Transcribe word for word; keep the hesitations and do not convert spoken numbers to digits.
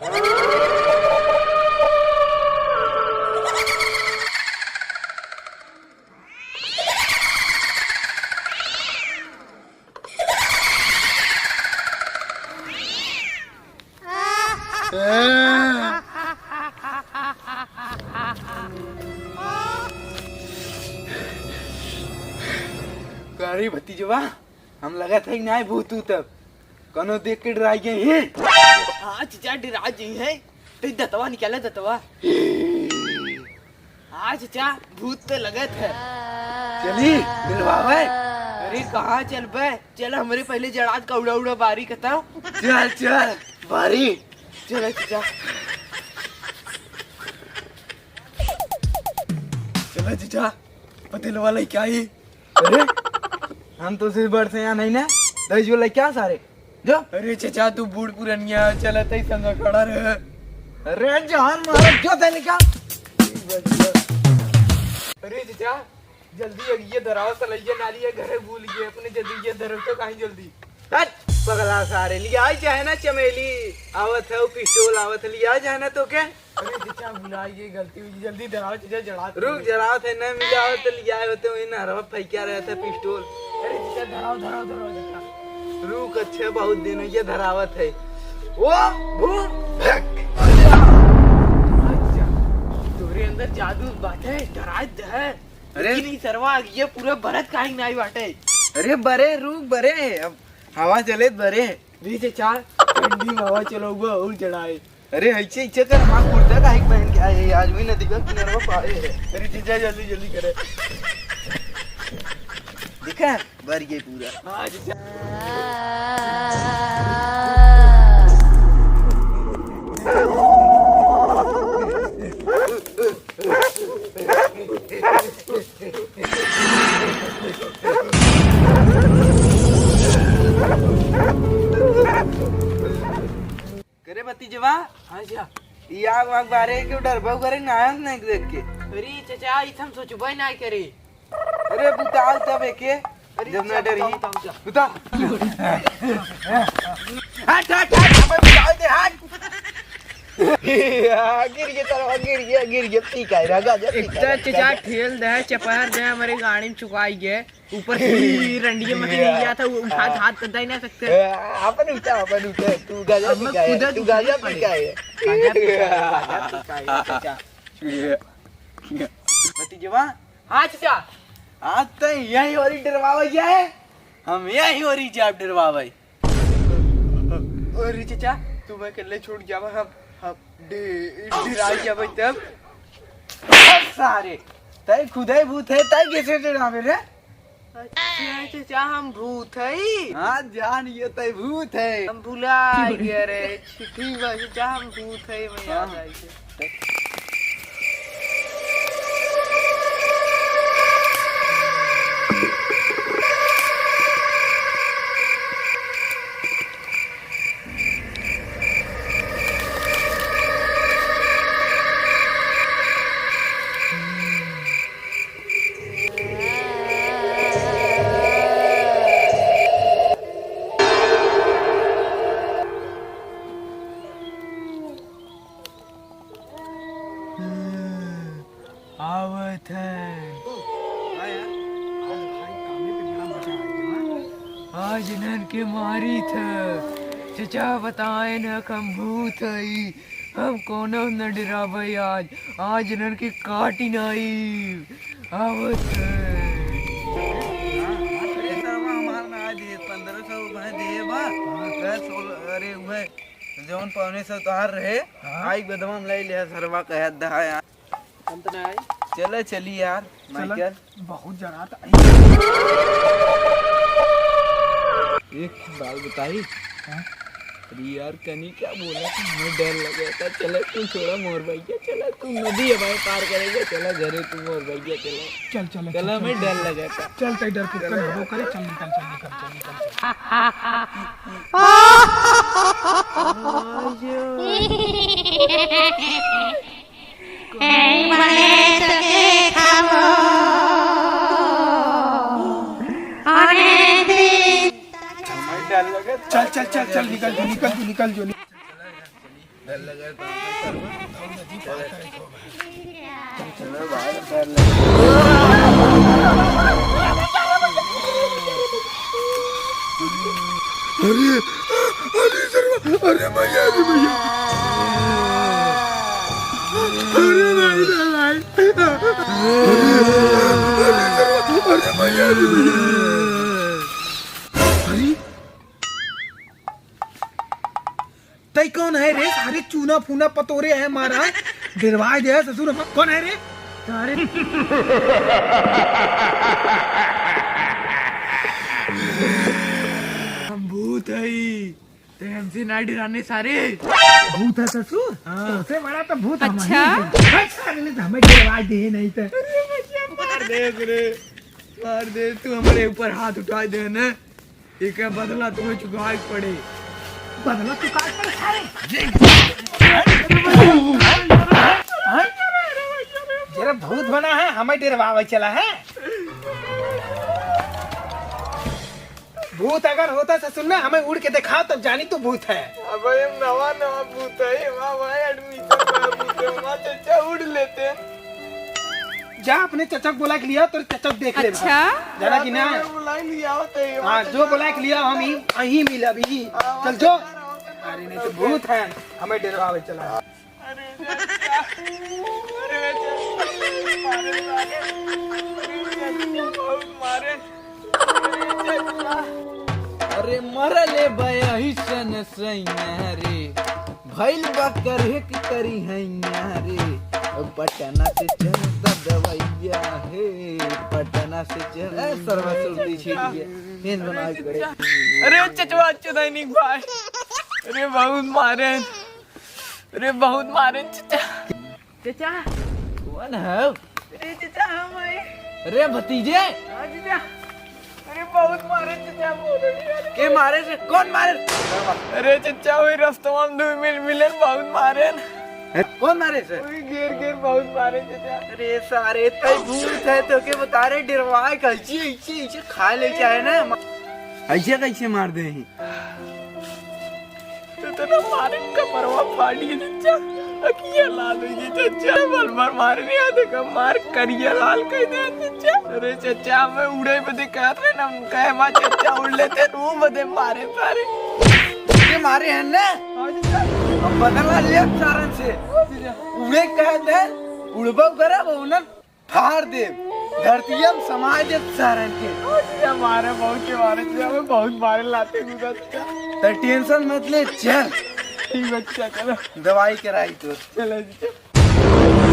अरे भतीजवा, हम लगत है नाहीं भूत ऊत अब। कौनो देख के डराई गए हैं। हाँ चचा, डराई गए हैं। तो दतवा निकाले, दतवा। हाँ चचा, भूत तो लगत है। चली, डरवावे। अरे कहाँ चलबे? चल हमरे पहले जड़ात का उड़ा उड़ा बारी कता। चल चल, बारी। चल चचा। चल चचा, पतेल वाला क्या ही? अरे, हम तो सिर्फ बड़ से यहाँ नहीं ना, दस जो लइका सारे, जो। अरे चचा, तू बूढ़ पुरनिया, चलत ही संग खड़ा रहे। अरे, जान मारो, जो तै निकाल। अरे चचा, जल्दी अगिया धराओ, सलैया नाली है, घरे भूल गए अपने, जल्दी ये धरो तो कहीं जल्दी। हट, पगला सारे, लिया चाहे ना चमेली, आवत है वो पिस्तौल, आवत है, लिया चाहे ना तो के? अरे चचा, भुलाई गई, गलती हुई, जल्दी धराओ चचा, जड़ा। रुक, जड़ावत है, नहीं मिला हो तो लिया होते, वही नहरवा फेंकिया रहे थे पिस्तौल। अरे चचा, धराओ, धराओ, धराओ चचा। रुक, अच्छे, बहुत दिन हुई है धरावत है। ओ, भूत, भक। अच्छा, तोरे अंदर जादू बाटे, डरात है। अरे। लेकिन ई सरवा, ये पूरा बरत काहे नाई बाटे? अरे बरे, रुक बरे, अब हवा चले बरे। रे चचा, ठंडी में हवा चलउबा और चढ़ाए। अरे, ऐसे, ऐसे कर, हमार कुर्ता काहे के पहन के आए हैं? आज भी नदी का किनारवा पाए हैं। अरे जीजा, जल्दी, जल्दी करे। दिखा, भर गए पूरा। हाँ, जीजा। करे भतीजवा। हाँ जा। ई आग वाग बारे के डरबो करे ना, आग नहीं देख के। अरे चचा, ई हम सोचबे ना करे। अरे बुताल तब एके, अरे जब ना चल, डरी। बुताओ, बुताओ, बुताओ। बुता। हट, हट, हट, अबे बुताल दे, हट। हाँ, गिर गया, तरवा गिर गया, गिर गया, ठीक है, रगा जा, ठीक है, इतना रगा चचा जा। ठेल दे, चपहर दे, हमारे गाड़ी में चुकाई गए। ऊपर से भी रंडिया में नहीं गया था, वो उठा के हाथ करता ही ना सकते। ए, अपन उठा, अपन उठा, तू गाजा अब मैं पी का है, खुद तू उठा गाजा पड़े। पी का है। गाजा पी का है, गाजा पी का है, चाचा। भतीजवा। हाँ, चाचा। आज तो यही वाली डरवावा गया है, हम यही वाली जाब डरवावे। अरे चाचा, तू मैं अकेले छोड़ जावा, हम, हम डे-, डेराई जावे तब। सारे, तै खुदे भूत है, तै कैसे डरावे रे? अच्छा चाचा, हम भूत हई। हाँ जान, ये तै भूत है। हम भुला गए रे। ठीक बा चाचा, हम भूत हई, मैं याद हाँ। आई है। आवत है। आज भाई कामे पे बड़ा मजा आ गया। आज इन्हन के मारी था। चचा बताए न कि हम भूत हई। हम कोनो न डराबे आज। आज इन्हन के काटी नाई। आवत है। अरे सरवा हमार ना आज दिए, पन्द्रह सौ रुपए दिए बा। कह सोलह, अरे उहे जौन पौने सौ तोहार रहे, हाँ? आई बदवा में ले लिया सरवा, कह दहा यार। हम तो ना आई। चला चली यार, चला, माइकल। बहुत जरा तो आई। एक बात बताई। हाँ? अरे यार, कनी क्या बोला कि हमें डर लगा था। चला तू छोड़ा मोर भैया, चला तू नदी हमारे पार करेगा, चला घरे तू मोर भैया, चला। चल, चल, चला, चल, हमें चल। डर लगा था। चल, तै डर कुछ चला। कर, वो करे, चल निकल, चल निकल, चल निकल, चल। चल, चल, चल, चल, निकल जो, निकल जो, निकल। चलो भाई, डर लगे। अरे, अरे सरवा, अरे भैया, अरे भैया। अरे भाई, अरे भाई। अरे, अरे सरवा, अरे भैया, अरे भैया। अरे, तई कौन है रे? सारे चूना फूना पतोरे है मारा। डेरवाए दे है ससुर हम। कौन है रे? सारे हम भूत है। ते हमसे ना डराने सारे। भूत है ससुर? हाँ। सबसे बड़ा तो भूत हम अच्छा? ही हैं। हट सारे, नहीं तो हमें डरवा दे नहीं तो। अरे भैया, मार दे रे। मार दे, तू हमारे ऊपर हाथ उठा दे ना। एकर बदला तुम्हें चुकाए के पड़े। बदला चुकाए के पड़े सारे। जरा भूत बना है, हमें डरवावे चला है। भूत अगर होता ससुर में, हमें उड़ के दिखाओ, तब जानी तू भूत है। अब हम नवा नवा भूत है, वाह भाई, admission नवा भूत है, वहाँ चचा उड़ लेते। जा अपने चचा को बुला के लिया, तोर चचा देख ले। अच्छा। जाना कि ना? बुला लिया होते ही, हाँ, जो बुला के लिया, हम ही, यहीं मिलब, यहीं। हाँ, चल जो। अरे नहीं तो भूत है, हमें डरवावे चला। अरे चचा, अरे चचा, मारे, मारे, अरे चचा, बहुत मारे, अरे चचा। अरे मरले बयही सन सैया रे, भइल बा करहे के करी हैया रे, पटना से चढ़ता दवैया हे, पटना से चढ़, ए, सरवा सुरती छीट गया, फेन बनावे के पड़े। अरे चचवा, चुदैनी भाई, अरे बहुत मारे, अरे बहुत मारे चचा। चचा। कौन है? अरे चचा, हम आए। अरे भतीजे। हाँ चचा। अरे बहुत मारे चचा, बहुत मारे। के मारे से? कौन मारे? अरे चचा, वही रस्तवा में दो मिल मिले, बहुत मारे। हैं? कौन मारे से? वही घेर घेर बहुत मारे चचा। अरे सारे, तई भूत है तो के बता रहे, डरवाए कैसे, ऐसे, ऐसे खा ले चाहे ना। ऐसे कैसे मार दे हैं? तो इतना मारे कमरवा फाड़ी है चचा, अखिया लाल हुई है चचा, भर भर मारे नहीं आते, कम मार करिया लाल कह दे चचा। अरे चचा, मैं उड़े पे दिखात रहे ना, हम कहे माँ चचा उड़ लेते, रू बदे मारे सारे। ये मारे हैं ना? हाँ चचा। अब बदला लिया सारन से। हाँ चचा। उड़े कह दे, उड़बो करे, वो ना फाड़ देब, धरतिया में समाय देब सारन के। चचा मारे, बहुत के मारे, चचा हमें बहुत मारे लाते गुदा चचा। त tension मत ले, चल। ठीक बा चचा, चलो। दवाई कराई तो। चलो चचा।